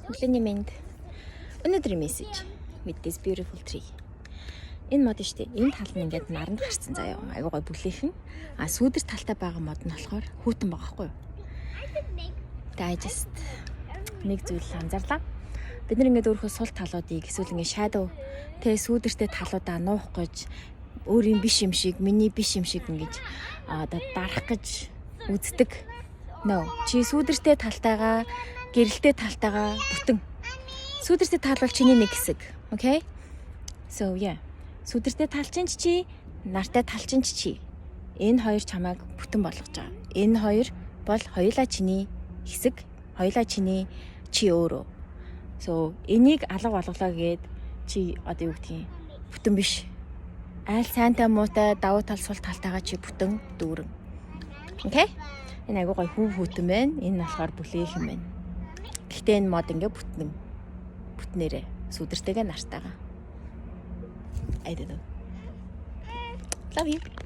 Өглөөний мэнд. Өнөөдрийн message with this beautiful tree. Энэ мод нь штэ. Энэ тал нь ингээд наранд гарцсан заяа. Айгуу гой бүлээхэн. А сүүдэр талтай байгаа мод нь болохоор хүйтэн байгаа байхгүй юу? Тэгээ I just нэг зүйл анзаарлаа. Бид нар ингээд өөрөө сул талуудыг эсвэл ингээд shadow тэ сүүдэртэй талуудаа нуух гэж, өөрийн биш юм шиг, миний биш юм шиг ингэж одоо дарах гэж үздэг. No. Чи сүүдэртэй талтайгаа, гэрэлтэй талтайгаа бүтэн. Сүүдэртэй тал бол чиний нэг хэсэг. Okay? So yeah. Сүүдэртэй тал чинь ч чи, нартай тал чинь ч чи. Энэ хоёр чамайг бүтэн болгож байгаа. Энэ хоёр бол хоёулаа чиний хэсэг, хоёулаа чиний чи өөрөө. So энийг алга болголоо гээд чи одоо юу гэдгийг бүтэн биш. Айл сайнтай, муутай, давуу тал, сул талтайгаа чи бүтэн дүүрэн. Okay? Энэ айгуу гоё хүүв хүйтэн байна. Энэ нь болохоор бүлээхэн байна. Гэхдээ энэ мод ингээ бүтнэн. Бүтнээрээ сүдэртэйгээ, нартайгаа. I don't know. Love you.